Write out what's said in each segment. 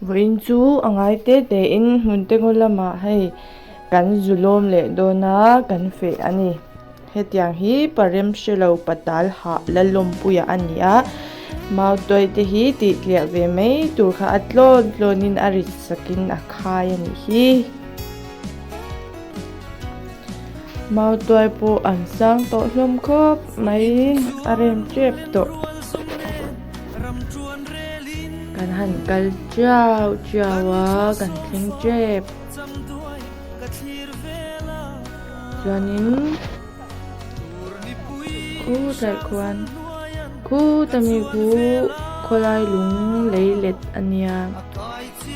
Vawiin chu a ngai te te in hmun te ngaw lamah hei kan zu lawm leh dawn a kan feh a ni. Hetiang hi parem hrelo patal hah la lawmpuia a ni a, mautuai te hi tih tliah ve mai tur kha a tlawn tlawnin a rit sakin a khai a nih hi. Mautuai pawh an sang tawh hlawm khawp mai a rem tep tawh. Kan han kal chiau chiau a kan thleng tep. Chuanin khutah khuan khuta mi khu khawlai lung lei let a nia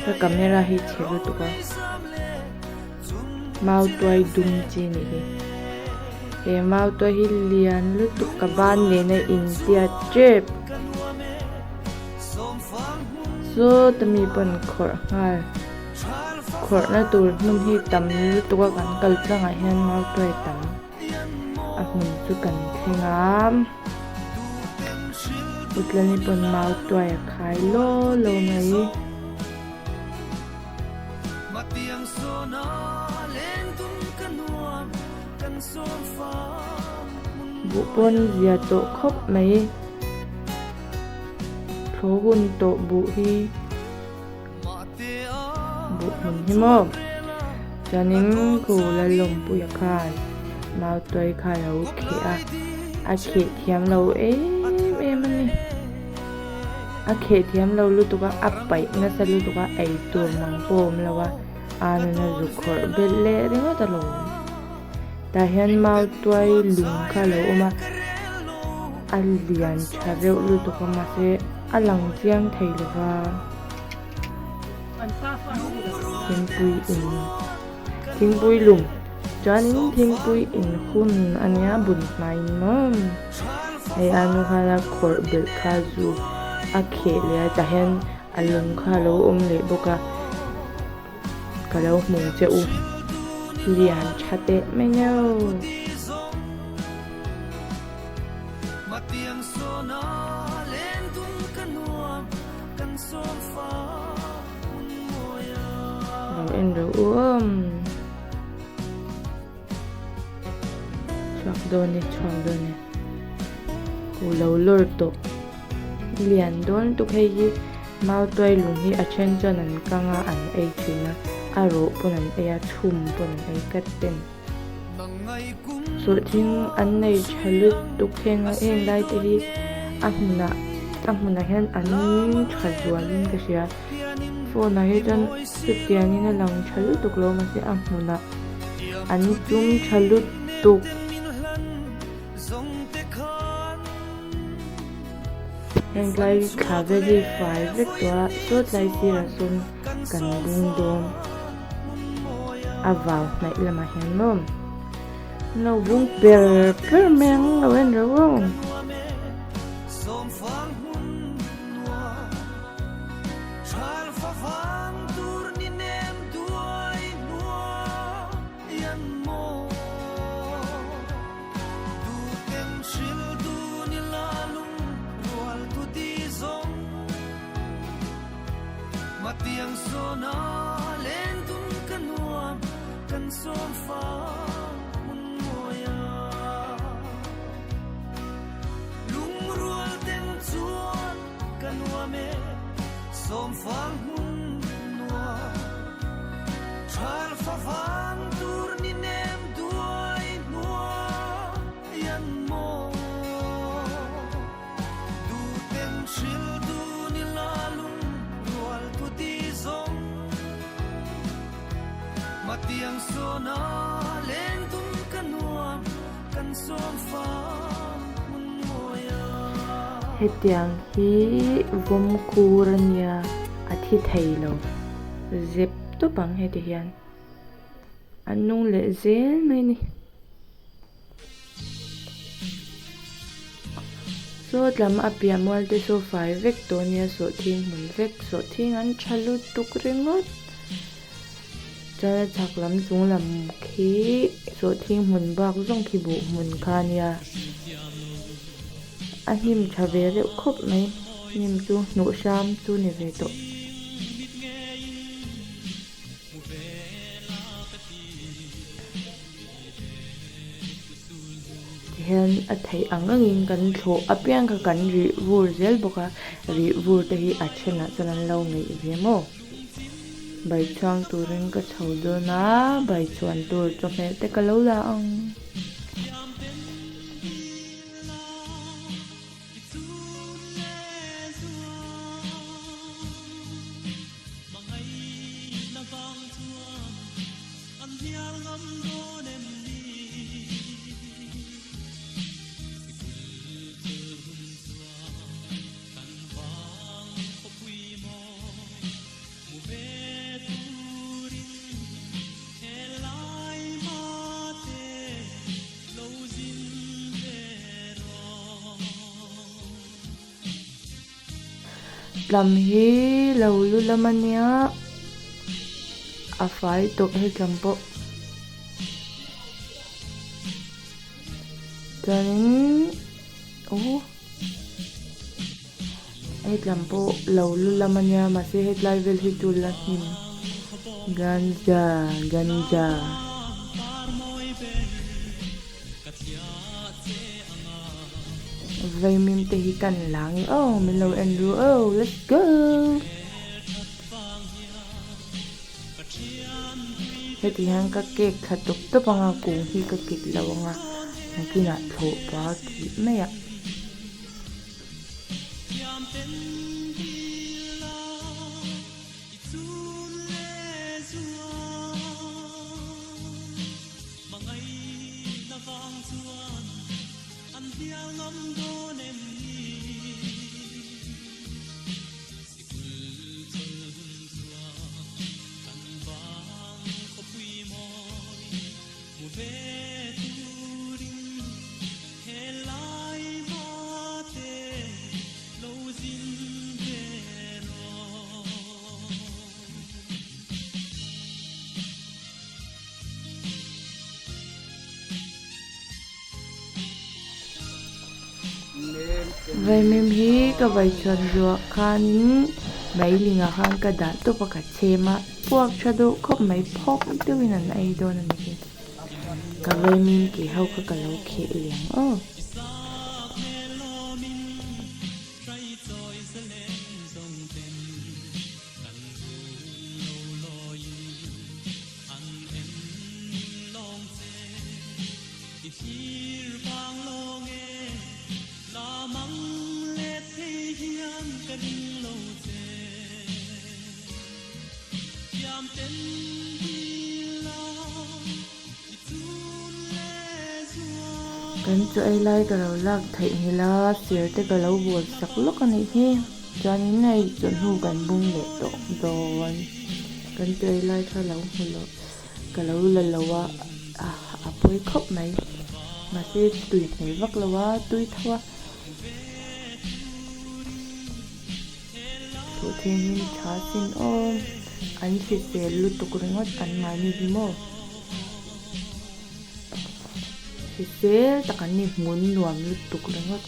ka camera hi chhe lutuk a mau tuai dum chi a nih hi he mau tuai hi lian lutuk ka ban nena intiat tep sawta mi pawn khawrh nghal. Khawrhna tur hmun hi tam lutuk a kan kal tlangah hian mau tuai tam a hmun chu kan thleng a utlani pawn mau tuai a khai law law mai. Buh pawn zia tawh khawp mai thlaw hun tawh buh hi. Buh hmun hi maw chuanin khu Lalawmpuia khan mautuai kha a lo kheh a, a kheh thiam lo em em a ni. A kheh thiam lo lutuk a, a paih nasa lutuk a, ei tur mang pawh a awm lo a, a nuna zu khawrh belh leh ringawt a lo awm. Tah hian mautuai lung kha a lo awm a, a lian tha reuh lutuk a mahse a lang chiang thei lo va. Thingpui in thingpui lum chuanin thingpui in hun a nia bun hmaiin maw hei a nu khan a khawrh belh kha zu a kheh leh a tah hian a lung kha a lo awm leh bawk a ka lo hmu che u lian tha teh mai nge aw. Lo en rawh u awm. Chhuak dawn e chhuak dawn e. Ku lo lawr tawh. Lian dawn lutuk hei hi mau tuai lung hi a then chuan an kang a an ei thin a a rawh pawn an ei a chhum pawn an ei tlat ten. Sawhthing an nei tha lutuk heng a heng lai te hi a hmunah a hmunah hian an tha zualin ka hria phone ah hi chuan chutiangin a lang tha lutuk lo mahse a hmunah an tum tha lutuk. Heng tlai thla vel hi fai vek tawh a saw tlai sirah sawn kan bung dawn a vau hnaih lamah hian maw an lo bung per per mai ang lo en reuh aw. Hetiang hi vawm kur a nia a thi thei lo zep tawp ang heti hian an nung leh zel mai a ni. Saw tlam a piah mual te saw fai vek tawh ania sawhthing hmun vek sawhthing an tha lutuk ringawt chuan a chhak lam chung lam khi sawhthing hmun bak zawng khi buh hmun kha ania a hnim tha ve reuh khawp mai hnim chu hnuh hram chu ni ve tawh. hian a theih ang angin kan thlawh apiang kha kan rih vur zel bawk a, rih vur te hi a thenah chuan an lo ngeih ve maw. Bai chhuang turin ka chho dawn a, bai chhuan tur chawhmeh te ka lo la ang. Tlam hi lo lu lam a nia a fai tawh he tlam pawh chuanin aw he tlam pawh lo lu lam a nia mahse hetlai vel hi chu la hnim ganja ganja. Vaimim te hi kan la nge aw min lo en ru aw let's go. Heti hian ka cake thla tawp tawp anga kung hi ka kit lo anga nakinah thlawh pa kih mai ah. Vaimim hi ka vai chhuan zuah khanin meilingah khan ka dah tawp a ka chhem a puak tha deuh khawp mai phawk deuhin an ei dawn a ni hi ka vaimim ke ho kha ka lo kheh liang aw. Kan chaw ei lai ka lo lak theih nghilh a, ser te ka lo bawl sak lawk a nih hi. Chuanin hei chawhnu kan bung leh tawh dawn. Kan chaw ei lai kha lo hmu loh ka lo la lo a, a pawi khawp mai. Mahse tui hmel vak lo a, tui tho a. Thuhthleng hi tha sin awm. An hrisel lutuk ringawt an mahni hi maw? Hrisel tak an ni hmun nuam lutuk ringawt.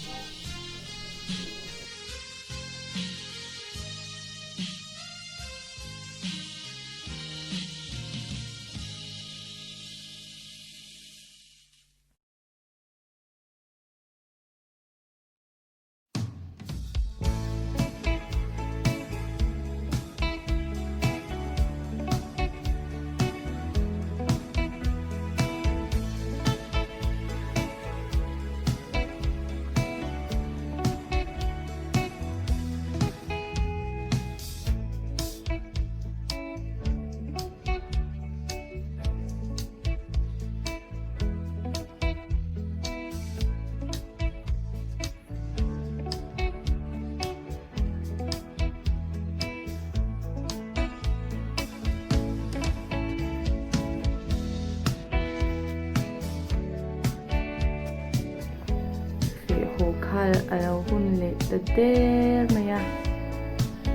Feh haw khal a lo hun leh ta der mai a,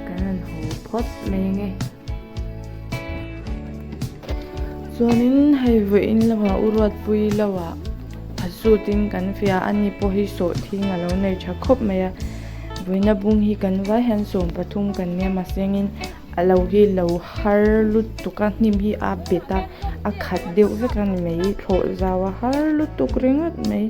kan han haw phawt mai ange. Chuanin hei vawiin lamah u Ruatpui lohah a sutin kan fiah a, ani pawh hi sawhthing a lo nei tha khawp mai a, vawiina bung hi kan vai hian 13 kan nia mahsengin a lo hi lo har lutuk a hnim hi a bet a, a khat deuh vek a ni mai thlawh zau a har lutuk ringawt mai.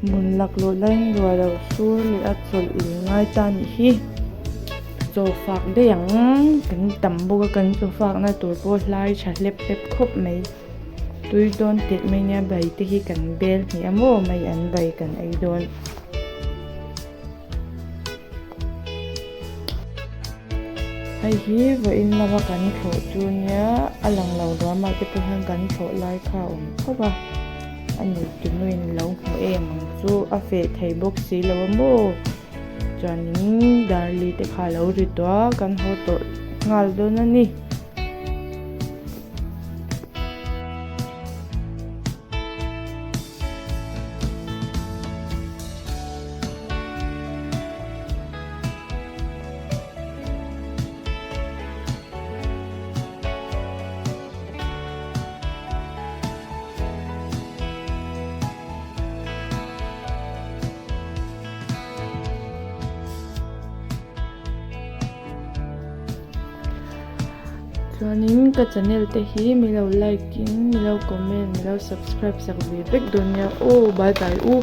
Hmun laklawh laiin ruah lo sur leh a chawlh in ngai ta nih hi. Chaw fak daih ang kan tam bawk a kan chaw fakna tur pawh hlai tha hlep hlep khawp mai. Tui dawn telh mai nia bai te hi kan bel hnih a maw mai an bai kan ei dawn. Hei hi vawiin lama kan thlawh chu nia a lang lo ruamah te pawh hian kan thlawh lai kha a awm khawp a a neitu nuin lo hmu em ang chu a feh thei bawk si lo a maw chuanin darli te kha a lo ri tawh a kan haw tawh nghal dawn a ni. Chuanin ka channel te hi mi lo like in mi lo comment mi lo subscribe sak ve vek dawn nia aw bye bye u.